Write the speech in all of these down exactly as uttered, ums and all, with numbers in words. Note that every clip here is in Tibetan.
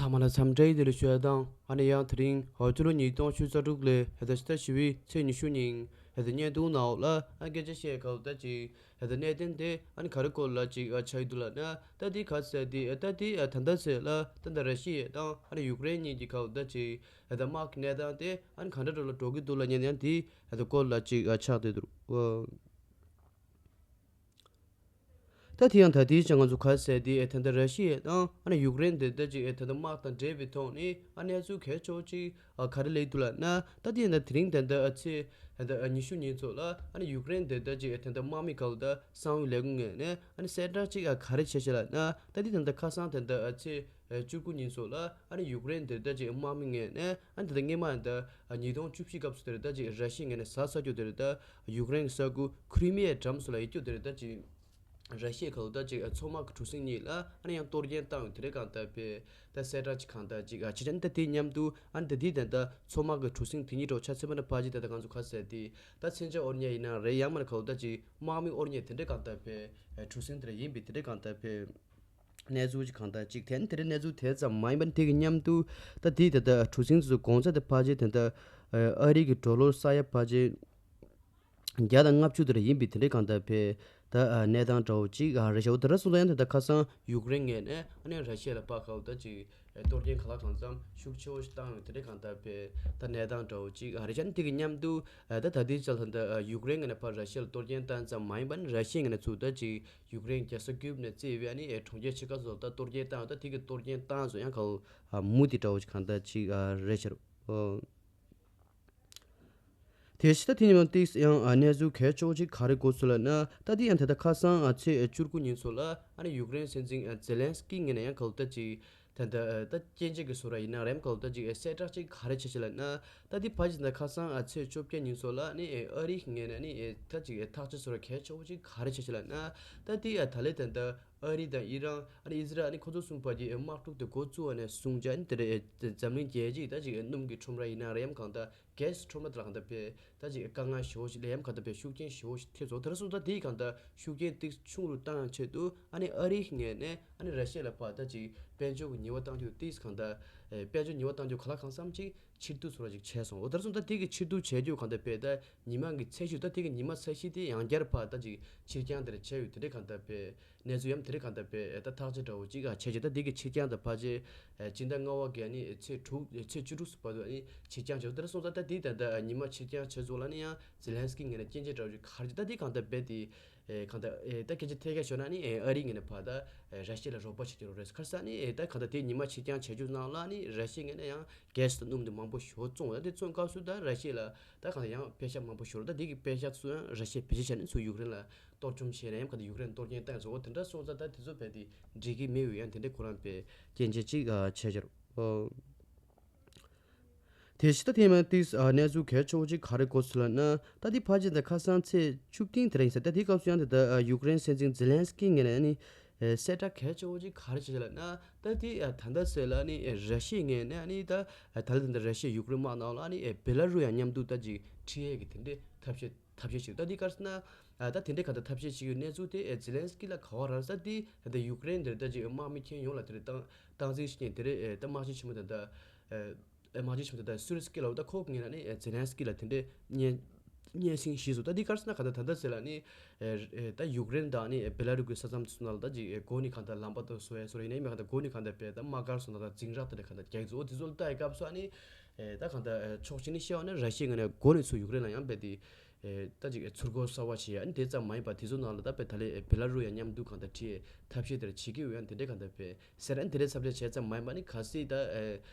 ཚང་མ་ལ་འཚམས་འདྲི་བདེ་ལེགས་ཞུ་ཡ་དང་། ཨ་ནི་ཡང་དེ་རིང་ཧོ་ཅུ་ལོ་ཉིས་སྟོང་ཉི་ཤུ་རྩ་དྲུག་ལོའི་ཧེ་ད་ཕྱི་ཟླ་བཞི་པའི་ཚེས་ཉི་ཤུ་ཉིན་ཧེ་ད་བརྙན་ཐུང་ནང་ལ་ཨ་སྐད་ཆ་བཤད་སྐབས་ད་ཅིག་ཧེ་ད་གནད་དོན་དེ་ཨ་ནི་ག་རེ་སྐོར་ལ་ཅིག་ཨ་ཆགས་ཡི་འདུག་ལབ་ན། ད་དེ་ག་ཟེར་དེ་ཨ་ད་དེ་ཨ་ད་ལྟ་ཟེར་ལ་ད་ད་ར་ཤི་ཡ་དང་ཨ་ནི་ཡུཀ་རེན་གཉིས་ཀྱི་སྐབས་ད་ཅིག་ཧེ་ད་དམག་གི་གནས་སྟངས་དེ་ཨ་ནི་ག་འདྲ་འདྲ་ལ་འགྲོ་གི་འདུག་ལབ་མཁན་ཡང་དེ་ཧེ་ད་སྐོར་ལ་ཅིག་ཨ་ཆགས་བསྡད་འདུག་ད་དེ་ཡང་ད་ལྟའི་ཆ་ང་ཚོ་ག་ཟེར་དེ་ཨེ་ད་ལྟ་ར་ཤི་ཡ་དང་ཨ་ནི་ཡུཀ་རེན་དེ་ད་ཅིག་ཨེ་ད་ལྟ་དམག་དང་འབྲེལ་བའི་ཐོག་ནས་ཨ་གནས་ཚུལ་གལ་ཆེ་བོ་ཅིག་ཨ་ག་རེ་སླེབས་འདུག་ལབ་ན། ད་དེ་ཡང་ད་དེ་རིང་ད་ལྟ་ཨ་ཚེས་ཨེ་ད་ཨ་ཉི་ཤུ་ཉིན་ཚོ་ལ་ཨ་ནི་ཡུཀ་རེན་དེ་ད་ཅིག་ཨེ་ད་ལྟ་དམག་མི་ག་ལ་ད་གསང་བའི་ལས་འགུལ་ངོས་ནས་ཨ་ནི་གསལ་བསྒྲགས་ཅིག་ཨ་ག་རེ་བྱས་ཤག་ལབ་ན། ད་དེ་ད་ལྟ་ཁ་སང་ད་ལྟ་ཨ་ཚེས་ཨེ་བཅུ་དགུ་ཉིན་ཚོ་ལ་ཨ་ནི་ཡུཀ་རེན་དེ་ད་ཅིག་དམག་མི་ངོས་ནས་ཨ་ནི་ད་ལྟ་སྔས་མ་ད་ཨ་ཉིས་སྟོང་བཅུ་བཞི་སྐབས་སུ་དེར་ད་ཅིག་ར་ཤི་ཡ་ངོས་ནས་ཟ་ས་རྒྱུ་དེར་ད་ཡུཀ་རེན་གྱི་ས་ཁུལ་ཁི་རི་མི་ཡའི་འགྲམ་སུ་ལ་ཡོད་རྒྱུ་དེར་ད་ཅིག་ར་ཤི་ཡའི་ཁ་ལོ་ད་ཅིག་མཚོ་དམག་གི་གྲུ་གཟིངས་གཉིས་ལ་ཨ་ནི་ཡང་གཏོར་སྐྱོན་བཏང་ཡོད། དེ་རེད་གང་ལྟར་བས་ད་གསལ་བསྒྲགས་ཅིག་གང་ལྟར་ཅིག་ཨ་བྱས་ཙང་ད་དེ་མཉམ་དུ་ཨ་ནི་ད་དེ་ད་ད་མཚོ་དམག་གི་གྲུ་གཟིངས་དེ་གཉིས་གྲོགས་ཆ་ཚད་པ་ན་ཕ་ཅིག་ད་ད་ང་ཚོ་ག་ཟེར་དེ་ད་མཚོན་ཆ་དབོར་མཁན་ཡིན་ན་རེད། ཡང་མིན་ན་ཁ་ལོ་ད་ཅིག་དམག་མི་དབོར་མཁན་དེ་འདྲས་གང་ལྟར་བས་གྲུ་གཟིངས་དེ་འདྲ་ཡིན་པས་དེ་འདྲས་གང་ལྟར་བས། གནས་ཚུལ་ཅིག་གང་ལྟར་ཅིག་དེ་ནི་དེ་འདྲའི་གནས་ཚུལ་དེ་ཙམ་མ་ཡིན་པ་ནི་དེ་གི་མཉམ་དུ་ད་དེའི་ད་ལྟ་གྲུ་གཟིངས་ཚོ་གོང་ས་དེ་ཕལ་ཆེར་ད་ལྟ་ཨ་རི་གི་ཌོ་ལར་ས་ཡ་ཕལ་ཆེར་བརྒྱ་དང་ལྔ་བཅུ་དེ་འདྲ་ཡིན་པའི་དེ་འདྲའི་གང་ལྟར་བས་ད་གནས་སྟངས་འདྲ་བོ་ཅིག་རེད་ཤག་འོ་དེ་འདྲ་སོང་ཙང་ཡང་ད་ལྟ་ཁ་སང་ཡུཀ་རེན་ངོས་ནས་ཨ་ནི་ར་ཤི་ཡ་ལ་ཕར་ཁ་འོ་ད་ཅིག་གཏོར་སྐྱོན་ག་ལ་གང་འཚམ་ཤུགས་ཆེ་བོ་ཞིག་བཏང་ཡོད། དེ་འདྲའི་གང་ལྟར་བས་ད་གནས་སྟངས་འདྲ་བོ་ཅིག་རེད་ཤག་ནི་དེ་གི་མཉམ་དུ་ད་ད་ལྟའི་ཆར་ད་ལྟ་ཡུཀ་རེན་ངོས་ནས་ཕར་ར་ཤི་ཡ་ལ་གཏོར་སྐྱོན་བཏང་ཙམ་མ་ཡིན་པ་ནི་ར་ཤི་ཡ་ངོས་ནས་ཚུར་ད་ཅིག་ཡུཀ་རེན་རྒྱལ་ས་ཀིབ་ནས་བརྩིས་པའི་ཨ་ནི་ཨེ་གྲོང་ཁྱེར་ཕྱེད་ཀ་ཚོ་ལ་ད་གཏོར་སྐྱོན་བཏང་ཡོད། ད་དེ་གི་གཏོར་སྐྱོན་བཏང་ཚོ་ཡང་ག་ལ་མུ་མཐུད་འདྲ་བོ་ཞིག་གང་ལྟར་ཅིག་རེད་ཤག་དེ་ཕྱི་ད་དེ་ཉིན་ཏིག་ཡང་གནས་ཚུལ་གལ་ཆེ་བོ་ཅིག་ག་རེ་གོ་སོང་ལབ་ན། ད་དེ་ཡང་ད་ལྟ་ཁ་སང་ཚེས་བཅུ་དགུ་ཉིན་ཚོ་ལ་ཨ་ནི་ཡུཀ་རེན་སྲིད་འཛིན་ཛེ་ལན་སི་ཀི་ངོས་ནས་ཡང་ག་ལ་ད་ཅིག་ད་ལྟ་ད་སྐྱོན་བརྗོད་ཀྱི་བཟོ་འདྲ་ཡིན་ན་རེམ་ག་ལ་ད་ཅིག་གསལ་བསྒྲགས་ཅིག་ག་རེ་བྱས་ཤག་ལབ་ན། ད་དེ་ཕལ་ཆེར་ད་ཁ་སང་ཚེས་བཅོ་བརྒྱད་ཉིན་ཚོ་ལ་ནི་ཨ་རི་ངོས་ནས་ནི་ད་ཅིག་ཐག་གཅོད་བཟོ་འདྲ་གལ་ཆེ་བོ་ཅིག་ག་རེ་བྱས་ཤག་ལབ་ན། ད་དེ་ད་ལས་ད་ལྟ་ཨ་རི་དང་ཨི་རན་ཨ་ནི་ཨི་ཟི་རལ་ཨ་ནི་ཁོ་ཚོ་གསུམ་བར་གྱི་དམག་འཁྲུག་དེ་འགོ་བཙུགས་པ་ནས་བཟུང་ཅིག་ཨ་ནི་དེ་རེད་འཛམ་གླིང་རྒྱལ་སྤྱིའི་ད་ཅིག་སྣུམ་གྱི་ཁྲོམ་ར་ཡིན་ན་རེམ་གང་ལྟར་གྷེ་སི་ཁྲོམ་ར་དེ་ལ་གང་ལྟར་བས་ད་ཅིག་དཀའ་ངལ་ཞེ་བོ་ཞིག་ལ་ཡང་གང་ལྟར་བས་ཤུགས་རྐྱེན་ཞེ་བོ་ཞིག་ཐེབས་སོང་། དེ་འདྲ་སོང་ཙང་དེའི་གང་ལྟར་ཤུགས་རྐྱེན་ཏིག་ཆུང་རུ་བཏང་ཡང་ཆེད་དུ་ཨ་ནི་ཨ་རིའི་ངོས་ནས་ཨ་ནི་ར་ཤི་ཡ་ལ་ཕར་ད་ཅིག་དཔལ་འབྱོར་གྱི་ཉེས་པ་བཏང་རྒྱུ་ཏིག་གང་ལྟར་ཨེ་དཔལ་འབྱོར་ཉེས་པ་བཏང་རྒྱུ་ག་ལ་གང་འཚམ་ཅིག་ཕྱིར་བསྡུ་ཚུར་ཅིག་བྱས་སོང་། འོ་དེ་འདྲ་སོང་ཙང་དེ་གི་ཕྱིར་བསྡུ་བྱས་རྒྱུ་གང་ལྟར་བས་ད་ཉི་མ་གི་ཚེས་བཞི་ད་དེ་གི་ཉི་མ་ཚེས་བཞི་དེ་ཡང་བསྐྱར་ཕར་ད་ཅིག་ཕྱིར་འགྱངས་དེ་འདྲ་བྱས་ཡོད། དེ་འདྲ་གང་ལྟར་བས་གནས་ཚུལ་ཡང་དེ་འདྲ་གང་ལྟར་བས་ད་ཐག་གཅོད་འདྲ་བོ་ཅིག་ཨ་བྱས་རྗེས་ད་དེ་གི་ཕྱིར་འགྱངས་དང་ཕལ་ཆེར་ཨེ་སྤྱི་ཟླ་ལྔ་པ་གི་ཨ་ནི་ཚེས་དྲུག་ཚེས་བཅུ་དྲུག་སུ་བར་དུ་ཨ་ནི་ཕྱིར་འགྱངས་བྱས། དེ་འདྲ་སོང་ཙང་ད་དེ་ད་ད་ཉི་མ་ཕྱིར་འགྱངས་བྱས་ཚོ་ལ་ནི་ཡང་ཛེ་ལན་སི་ཀི་ངོས་ནས་སྐྱོན་བརྗོད་འདྲ་བོ་ཅིག་ག་རེ་ད་དེ་གང་ལྟར་བས་དེ་ཨེ་གང་ལྟར་ཨེ་ད་སྐད་ཆ་ཐད་ཀར་ཤོད་ན་ནི་ཨེ་ཨ་རིའི་ངོས་ནས་ཕར་ད་ཨེ་ར་ཤི་ཡ་ལ་རོགས་པ་བྱེད་རྒྱུ་རེད། ག་རེ་ཟེར་ན་ནི་ཨེ་ད་གང་ལྟར་དེ་ཉི་མ་ཕྱིར་འགྱངས་བྱེད་རྒྱུ་ནང་ལ་ནི་ར་ཤི་ཡ་ངོས་ནས་ཡང་གྷེ་སི་དང་སྣུམ་དེ་མང་པོ་ཞེ་པོ་བཙོངས། ད་དེ་བཙོངས་སྐབས་སུ་ད་ར་ཤི་ཡ་ལ་ད་གང་ལྟར་ཡང་པེ་ཤག་མང་པོ་ཞེ་པོ་རེད། ད་དེ་གི་པེ་ཤག་ཚོ་ཡང་ར་ཤི་ཡས་བེད་སྤྱོད་བྱས་ནས་ཚུར་ཡུཀ་རེན་ལ་གཏོར་བཅོམ་བྱས་ནས་ཡང་གང་ལྟར་ཡུཀ་རེན་གཏོར་སྐྱོན་བཏང་ཡོད་ཚོ། འོ་དེ་འདྲ་སོང་ཙང་ད་དེ་ཚོ་བས་དེ་འགྲིག་གི་མེད་པའི་ཡང་དེ་འདྲའི་ཁོ་རང་བས་སྐྱོན་བརྗོད་ཅིག་བྱས་ཤག་དེ་ཕྱི་ད་ཐེངས་མ་ཏིག་གནས་ཚུལ་གལ་ཆེ་བོ་ཅིག་ག་རེ་གོ་སོང་ལབ་ན། ད་དེ་ཕལ་ཆེར་ད་ཁ་སང་ཚེས་བཅུ་བདུན་དེ་རིང་ཟེར། ད་དེ་སྐབས་སུ་ཡང་དེ་ད་ཡུཀ་རེན་སྲིད་འཛིན་ཛེ་ལན་སི་ཀི་ངོས་ནས་ནི་གསལ་བསྒྲགས་གལ་ཆེ་བོ་ཅིག་ག་རེ་བྱས་ཤག་ལབ་ན། ད་དེ་ད་ལྟ་ཟེར་ལ་ནི་ར་ཤི་ཡའི་ངོས་ནས་ནི་ད་ད་ལྟ་དེ་འདྲ་ར་ཤི་ཡ་ཡུཀ་རེན་དམག་ནང་ལ་ནི་བེ་ལ་རུ་ཡང་མཉམ་དུ་ད་ཅིག་ཁྲིད་ཡས་ཀྱི་དེ་འདྲའི་ཐབས་ཤེས་ཐབས་ཤེས་ཤིག་ད་འདི་ག་རེ་ཟེར་ན། ཨ་ད་དེ་འདྲའི་ག་ད་ཐབས་ཤེས་ཤིག་ཡོད་གནས་ཚུལ་དེ་ཨེ་ཛེ་ལན་སི་ཀི་ལ་ག་བ་རག་ས་དེ་ད་ཡུཀ་རེན་དེར་ད་ཅིག་དམག་མི་ཁྱོན་ཡོངས་ལ་དེར་བཏང་བཏང་འཛིན་བྱེད་མཁན་དེ་རེད། ཨེ་ད་དམག་སྤྱི་ཆེན་མོ་དེ་ད་ཨེ་དམག་སྤྱི་ཆེན་མོ་དེ་ད་སུ་རི་སི་ཀི་ལ་འོ་ད་ཁོ་ངོས་ནས་ནི་ཨེ་ཛེ་ལན་སི་ཀི་ལ་དེ་འདྲའི་སྙན་སྙན་སེང་ཞུས་སོང་། ད་འདི་ག་རེ་ཟེར་ན་ག་ད་ད་ལྟ་ཟེར་ལ་ནི་ཨེ་ཨེ་ད་ཡུཀ་རེན་དང་ནི་ཨེ་བེ་ལ་རུ་གི་ས་མཚམས་སུ་ན་ལ་ད་ཅིག་ཨེ་སྒོ་ནས་ག་ད་ལམ་པ་དང་བཟོ་ཡ་བཟོ་ར་ཡིན་ན་ཡིན་མིན་ག་ད་སྒོ་ནས་ག་ད་བས་ད་དམག་སྒར་སོང་ན་ད་འཛིང་རགས་དེ་འདྲ་ག་ད་རྒྱག་གི་འདུག་འོ་དེ་ཚོ་ལ་ལྟ་ཡི་སྐབས་སུ་ཨ་ནི། ཨེ་ད་གང་ལྟར་ཨེ་ཕྱོགས་གཅིག་ནས་བཤད་པ་ན་ར་ཤི་ཡའི་ངོས་ནས་སྒོ་ནས་ཚུར་ཡུཀ་རེན་ལ་ཡང་རྦད་དེ་ཨེ་ད་ཅིག་ཨེ་ཚུར་རྒོལ་གསར་པ་བྱེད་ཡ་ཨ་ནི་དེ་ཙམ་མ་ཡིན་པར་དེ་ཚོ་ནང་ལ་ད་རྦད་ད་ལས་ཨེ་བེ་ལ་རུ་ཡ་མཉམ་དུ་གང་ལྟར་ཁྲིད་ཐབས་ཤེས་དེ་འདྲ་བྱེད་ཀྱི་ཡོད་ཡ་དེ་འདྲའི་གང་ལྟར་བས་ཟེར་ཨ་ནི་དེ་འདྲའི་ཚབ་ཆ་བྱས་ཙམ་མ་ཡིན་པར་ནི་གལ་སྲིད་ད་ཨེ་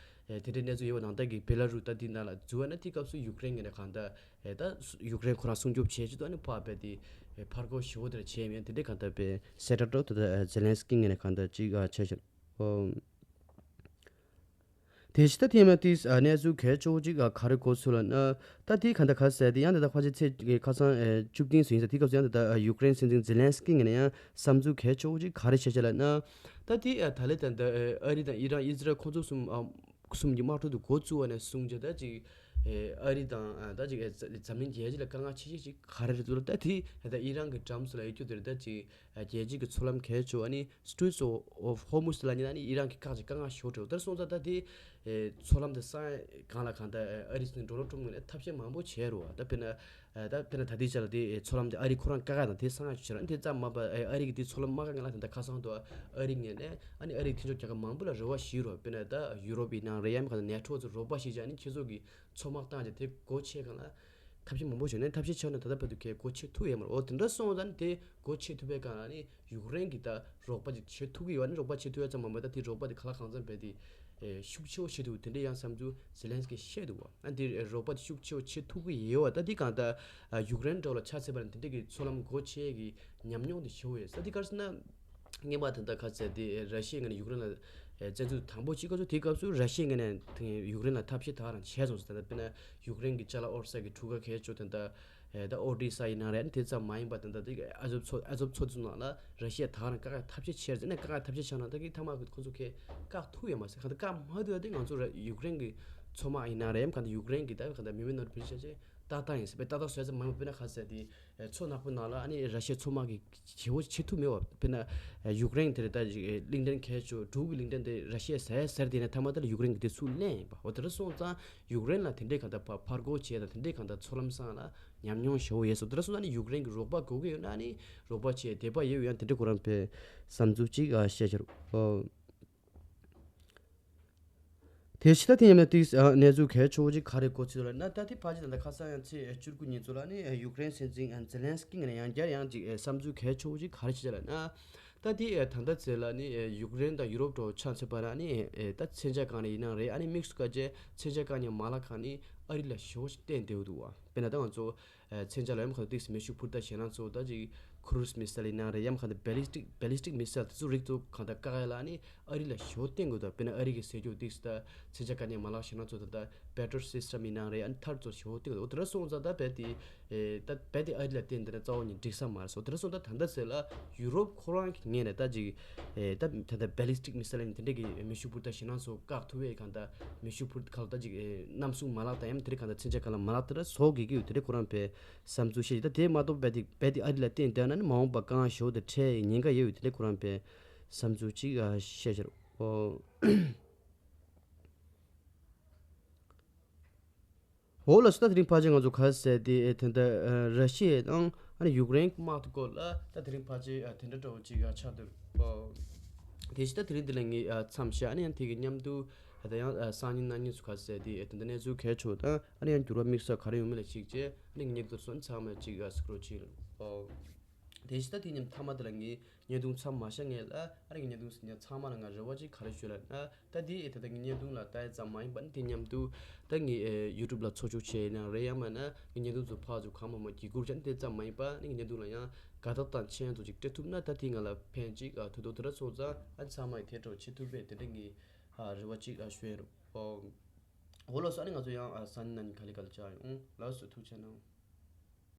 ཨེ་དེ་འདྲའི་གནས་ཚུལ་ཡོད་པ་ནང་ལྟར་གྱི་བེ་ལ་རུ་ད་འདི་ནང་ལ་འཛུལ་བ་ན་དེ་སྐབས་སུ་ཡུཀ་རེན་ངོས་ནས་གང་ལྟར་ཨེ་ད་ཡུཀ་རེན་ཁོ་རང་སྲུང་སྐྱོབ་བྱེད་ཆེད་དུ་ཨ་ནི་ཕར་རྦད་དེ་ཨེ་ཕར་རྒོལ་ཞེ་པོ་དེ་འདྲ་བྱས་ཡོད་ཡ་དེ་འདྲའི་གང་ལྟར་བས་གསལ་བསྒྲགས་འདྲ་བོ་ད་ཨེ་ཛེ་ལན་སི་ཀི་ངོས་ནས་གང་ལྟར་ཅིག་ཨ་བྱས་ཤག་དེ་ཕྱི་ད་ཐེངས་མ་ཏིག་གནས་ཚུལ་གལ་ཆེ་བོ་ཅིག་ག་རེ་གོ་སོང་ལབ་ན། ད་དེ་ག་ད་ག་ཟེར་དེ་ཡང་ད་ད་ཕལ་ཆེར་ཚེས་ཀྱི་ཁ་སང་ཨེ་བཅུ་བདུན་ཚོ་ཡིན་ས་དེ་སྐབས་སུ་ཡང་ད་ད་ཡུཀ་རེན་སྲིད་འཛིན་ཛེ་ལན་སི་ཀི་ངོས་ནས་ཡང་བསམ་ཚུལ་གལ་ཆེ་བོ་ཅིག་ག་རེ་བྱས་ཤག་ལབ་ན། ད་དེ་ཨ་ད་ལས་ད་ད་ཨ་རི་དང་ཨི་རན་ཨི་ཟི་རལ་ཁོང་ཚོ་གསུམ་ཨ་གསུམ་གྱི་དམག་འཁྲུག་དེ་འགོ་བཙུགས་པ་ནས་བཟུང་བྱས་ད་ཅིག་ ཨ་རི་དང་ད་ཅིག་འཛམ་གླིང་རྒྱལ་སྤྱི་ལ་དཀའ་ངལ་ཆེ་ཤོས་ཅིག་ག་རེ་རེད་འདུག་ལ། ད་དེ་ད་ཨི་རན་གྱི་འགྲམ་སུ་ལ་ཡོད་རྒྱུ་དེ་རེད། ད་ཅིག་རྒྱལ་སྤྱི་གི་མཚོ་ལམ་གལ་ཆེ་བ་ནི་Straits of Hormuz ལབ་མཁན་ཨ་ནི་ཨི་རན་གྱི་བཀག་ཅིག་དཀའ་ངལ་ཞེ་པོ་འཕྲད་འདུག། ད་སོང་ཙང་ད་དེ་མཚོ་ལམ་དེ་སང་གང་ལ་གང་ད་ཨ་རི་སྲིད་འཛིན་ཌོ་ནལ་ཊམ་ངོས་ནས་ཐབས་ཤེས་མང་པོ་བྱས་རེད་བ། ད་དཔེར་ན། ད་དཔེར་ན་ད་ལྟའི་ཆ་ལ་དེ་མཚོ་ལམ་དེ་ཨ་རི་ཁོ་རང་བཀག་ཡ་དང་དེ་སང་ཡ་བྱེད་ར། དེ་ཙམ་མ་པ་ཨ་རི་གི་དེ་མཚོ་ལམ་མ་བཀག་ངེས་ལ་དེ་འདྲ་ཁ་སང་དུ་ཨ་རི་ངོས་ནས་ཨ་ནི་ཨ་རི་གི་མཐུན་ཕྱོགས་རྒྱལ་ཁབ་མང་པོ་ལ་རེ་བ་ཞུས་རོགས། དཔེར་ན་ད་ཡུ་རོབ་ཡིན་ནའང་རེད། ཡང་ག་ནེ་ཊོ་ཚོ་རོགས་པ་ཞིག་བྱས་ཨ་ནི་ཁྱེད་ཚོ་གི་མཚོ་དམག་བཏང་རྗེས་དེ་སྒོ་ཕྱེ་གང་ལ་ཐབས་ཤེས་མང་པོ་བྱས་ནས་ཐབས་ཤེས་ཆགས་ནས་ད་ལྟ་བར་དུ་ཁས་སྒོ་ཕྱེ་ཐུབ་ཡོད་མ་རེད། འོ་དེ་འདྲ་སོང་ཙང་ནི་དེ་སྒོ་ཕྱེ་ཐུབ་པའི་སྒང་ལ་ནི་ཡུཀ་རེན་གྱིས་ད་རོགས་པ་ཅིག་བྱེད་ཐུབ་ཀྱི་ཡོད། ཨ་ནི་རོགས་པ་བྱེད་ཐུབ་ཡ་ཙམ་མ་མ་ད་དེ་རོགས་པ་དེ་ག་ལ་གང་འཚམ་བས་དེ་ཤུགས་ཆེ་བོ་བྱེད་ཐུབ་དེ་འདྲ་ཡང་བསམ་ཚུལ་ཟེ་ལན་སི་ཀི་བཤད་འདུག་བ། ཨ་འདི་རོགས་པ་དེ་ཤུགས་ཆེ་བོ་བྱེད་ཐུབ་ཀྱི་ཡོད་བ། ད་འདི་གང་ལྟར་ཡུཀ་རེན་འགྲོ་ལ་ཆ་ཚད་པ་ནི་དེ་འདྲ་གི་མཚོ་ལམ་སྒོ་ཕྱེ་གི་ཉམས་མྱོང་དེ་ཞེ་བོ་ཡོད་ས། དེ་ག་རེ་ཟེར་ན། སྔོན་མ་ད་ལྟ་ག་ཚད་དེ་ར་ཤི་ཡའི་ངོས་ནས་ཡུཀ་རེན་ལ་བཙན་འཛུལ་དང་པོ་བྱེད་སྐབས་སུ་དེའི་སྐབས་སུ་ར་ཤི་ཡའི་ངོས་ནས་ཡུཀ་རེན་ལ་ཐབས་ཤེས་དག་རང་བྱས་སོང་ཟེར། ད་ལྟ་དཔེར་ན་ཡུཀ་རེན་གྱི་ཅ་ལག་དབོར་ས་གི་གྲུ་ཁ་གལ་ཆེ་ཤོས་དེ་འདྲ། ཨེ་ད་ཨོ་ཌི་ས་ཡིན་ན་རེད། དེ་ཙམ་མ་ཡིན་པ་དེ་འདྲ་དེ་ཨ་ཛོབ་མཚོ་ཨ་ཛོབ་མཚོ་དེ་ཚོ་ནང་ལ་ར་ཤི་ཡ་དག་རང་བཀག་ཡ་ཐབས་ཤེས་བྱས་ཟེར་ནས། བཀག་ཡ་ཐབས་ཤེས་བྱས་ན་ད་གི་མཐའ་མ་གི་ཁོ་ཚོ་གས་བཀག་ཐུབ་ཡོད་མ་རེད། གང་ལྟར་བཀག་མ་ཐུབ་ཡ་དེ་ང་ཚོ་ར་ཡུཀ་རེན་གི་མཚོ་དམག་ཡིན་ན་རེད། གང་ལྟར་ཡུཀ་རེན་གི་ད་གང་ལྟར་མི་མེད་ནོར་བུ་བྱས་བྱས་ཏག་ཏག་ཡིན་ཟེར་བས། ཏག་ཏག་བཟོས་ཙམ་མ་ཡིན་པ། དཔེར་ན་ག་ཚད་དེ་མཚོ་ནག་པོ་ནང་ལ་ཨ་ནི་ར་ཤི་ཡའི་མཚོ་དམག་གི་བྱེད་པོ་བྱེད་ཐུབ་མེད་པ། དཔེར་ན་ཡུཀ་རེན་དེ་རེད། ད་གླིང་ཕྲན་གལ་ཆེ་ཤོས་འབྲུག་གི་གླིང་ཕྲན་དེ་ར་ཤི་ཡས་ཟ་ཡ་ཟེར་དེ་ནས་མཐའ་མ་དེ་ལ་ཡུཀ་རེན་གི་དེ་ཚུར་ལེན་ཡིན་པ། འོ་དེ་འདྲ་སོང་ཙང་ཡུཀ་རེན་ལ་དེ་འདྲའི་གང་ལྟར་ཕར་ཕར་རྒོལ་བྱས་དང་དེ་འདྲའི་གང་ལྟར་མཚོ་ལམ་སང་ལ་ཉམས་མྱོང་ཞེ་བོ་ཡོད་སོང་། དེ་འདྲ་སོང་ཙང་ནི་ཡུཀ་རེན་གི་རོགས་པ་དགོས་ཀྱི་ཡོད་ན་ནི་རོགས་པ་བྱས་དད་པ་ཡོད་ཡང་དེ་འདྲ་ཁོ་རང་པའི་བསམ་ཚུལ་ཅིག་ཨ་བཤད་ཤར། ཨོ། དེ་ཕྱི་ད་དེ་ཉམས་ལ་ཏིག་གནས་ཚུལ་གལ་ཆེ་བོ་ཅིག་ག་རེ་གོ་ཚུལ་ལ་ན། ད་དེ་ཕལ་ཆེར་ད་ལྟ་ཁ་སང་ཡང་ཚེས་བཅུ་དགུ་ཉིན་ཚོ་ལ་ནི་ཡུཀ་རེན་སྲིད་འཛིན་ཛེ་ལན་སི་ཀི་ངོས་ནས་ཡང་བསྐྱར་ཡང་ཅིག་བསམ་ཚུལ་གལ་ཆེ་བོ་ཅིག་ག་རེ་བཤད་ལ་ན། ད་དེ་ད་ལྟ་ཚེ་ལ་ནི་ཡུཀ་རེན་དང་ཡུ་རོབ་འགྲོ་ཆ་མཚོན་པ་ན་ནི་ད་མཚོན་ཆ་གང་ནས་ཡིན་ནའང་རེད། ཨ་ནི་དམིགས་སུ་བཀར་རྗེས་མཚོན་ཆ་བཀག་ཉར་མ་ལག་ཁག་ནི་ཨ་རི་ལ་ཞེ་བོ་ཞིག་བརྟེན་བསྡད་འདུག་བ། དཔེར་ན་ད་ང་ཚོ་མཚོན་ཆ་ལ་ཡང་གང་ལྟར་ཏིག་མེ་ཤུགས་འཕུར་མདའ་ཞེད་སྣང་ཚོ་ད་ཅིག་ཁུ་རུ་སི་མི་སེལ་ཡིན་ནའང་རེད། ཡང་གང་ལྟར་བེ་ལི་སི་ཊིག་བེ་ལི་སི་ཊིག་མི་སེལ་དེ་ཚོ་རིགས་ཚོ་གང་ལྟར་བཀག་ཡ་ལ་ནི་ཨ་རི་ལ་ཞེ་བོ་བརྟེན་དགོས་འདུག། དཔེར་ན་ཨ་རི་གི་ཟས་རྒྱུ་ཏིག་ད་མཚོན་ཆ་བཀག་ཉར་མ་ལག་ཞེད་སྣང་ཚོ་ད་ད་པེ་ཊོལ་སི་སི་ཊམ་ཡིན་ནའང་རེད། ཨ་ནི་ཐར་ཚོ་ཞེ་བོ་བརྟེན་དགོས་འདུག། འོ་དེ་འདྲ་སོང་ཙང་ད་རྦད་དེ་ཨེ་ད་རྦད་དེ་ཨ་རི་ལ་བརྟེན་དེ་འདྲ་རྩ་བ་ནས་འགྲིག་ས་མ་རེད་སོ། དེ་འདྲ་སོང་ད་ད་ལྟ་ཟེར་ལ་ཡུ་རོབ་ཁོ་རང་གི་ངོས་ནས་ད་ཅིག་ཨེ་ད་ད་ལྟ་བེ་ལི་སི་ཊིག་མི་སེལ་ཡིན་དེ་འདྲ་གི་མེ་ཤུགས་འཕུར་མདའ་ཞེད་སྣང་ཚོ་བཀག་ཐུབ་པའི་གང་ལྟར་མེ་ཤུགས་འཕུར་གང་ལྟར་ཅིག་ཨེ་གནམ་སྲུང་མ་ལག་དང་ཡང་དེ་འདྲ་གང་ལྟར་མཚོན་ཆ་གང་ལ་མ་ལག་དེ་འདྲ་བཟོ་དགོས་ཀྱི་ཡོད། དེ་འདྲ་ཁོ་རང་པའི་བསམ་ཚུལ་བཤད་ཅིག། ད་དེ་མ་གཏོགས་རྦད་དེ་རྦད་དེ་ཨ་རི་ལ་བརྟེན་བསྡད་ན་ནི་མ་འོངས་པ་དཀའ་ངལ་ཞེ་བོ་དེ་འཕྲད་ཉེན་ཁ་ཡོད་ཡོད། དེ་འདྲ་ཁོ་རང་པའི་བསམ་ཚུལ་ཅིག་ཨ་བཤད་ཤར། ཨོ། འོ་ལགས་སོ། ད་དེ་རིང་ཕལ་ཆེར་ང་ཚོ་ག་རེ་ཟེར་དེ་ཨེ་ད་ལྟ་ཨ་ར་ཤི་ཡ་དང་ཨ་ནི་ཡུཀ་རེན་དམག་དེ་སྐོར་ལ་ད་དེ་རིང་ཕལ་ཆེར་ཨ་དེ་འདྲ་འདྲ་བོ་ཅིག་ཨ་ཆགས་འདུག། ཨོ། དེ་བཞིན་ད་དེ་རིང་འདི་ལ་ངས་ཨ་མཚམས་བཞག། ཨ་ནི་ཡང་དེ་གི་མཉམ་དུ་ཨ་ད་ཡང་ཨ་སང་ཉིན་གནངས་ཉིན་ཚོ་ག་རེ་ཟེར་དེ་ཨེ་ད་ལྟ་གནས་ཚུལ་གལ་ཆེ་བོ་དང་ཨ་ནི་ཡང་འགྱུར་བ་དམིགས་བསལ་ག་རེ་ཡོང་མིན་ལ་གཞིགས་བྱས་ཨ་ནི་ངས་ཉེ་དུ་སོན་ཚང་མ་ཅིག་ཨ་གཟིགས་རོགས་བྱེད། ཨོ། དེ་བཞིན་ད་དེ་ཉིན་མཐའ་མ་དེ་ལ་ངས་བརྙན་ཐུང་མཚམས་མ་བཞག་ངེས་ལ། ཨ་རིག་བརྙན་ཐུང་ཟིན་ཡ་ཚང་མ་ལ་ང་རེ་བ་ཅིག་ག་རེ་ཞུ་ལབ་ན། ད་དེ་ཨེ་ད་ད་ངའི་བརྙན་ཐུང་ལ་ལྟ་ཡ་ཙམ་མ་ཡིན་པ་ནི་དེ་མཉམ་དུ་ད་ངའི་ཨེ་ཡུ་ཊུབ་ལ་ཚོགས་ཞུགས་བྱས་ཡིན་ན་རེད། ཡང་མིན་ན་ངའི་བརྙན་ཐུང་ཚོ་ཕར་ཚུར་གང་མང་མང་བརྒྱུད་བསྐུར་བྱས་ནས་དེ་ཙམ་མ་ཡིན་པ་ནི་ངའི་བརྙན་ཐུང་ལ་ཡང་དགའ་རྟགས་དང་མཆན་ཚོ་ཅིག་སྤྲད་ཐུབ་ན་ད་དེ་ང་ལ་ཕན་ཅིག་ཨ་ཐུག་འདུག། དེ་འདྲ་སོང་ཙང་ཨ་ཚང་མ་ཡི་དེ་འདྲ་བྱེད་ཐུབ་པས་དེ་འདྲ་ངའི་ཨ་རེ་བ་ཅིག་ཨ་ཞུ་ཡ་རེད། ཨོ། འོ་ལགས་སོ། ཨ་ནི་ང་ཚོ་ཡང་ཨ་སང་ཉིན་གནངས་ཉིན་ག་ལེ་ག་ལེ་བཅར་ཡོང་། ལགས་སོ། ཐུགས་རྗེ་གནང་།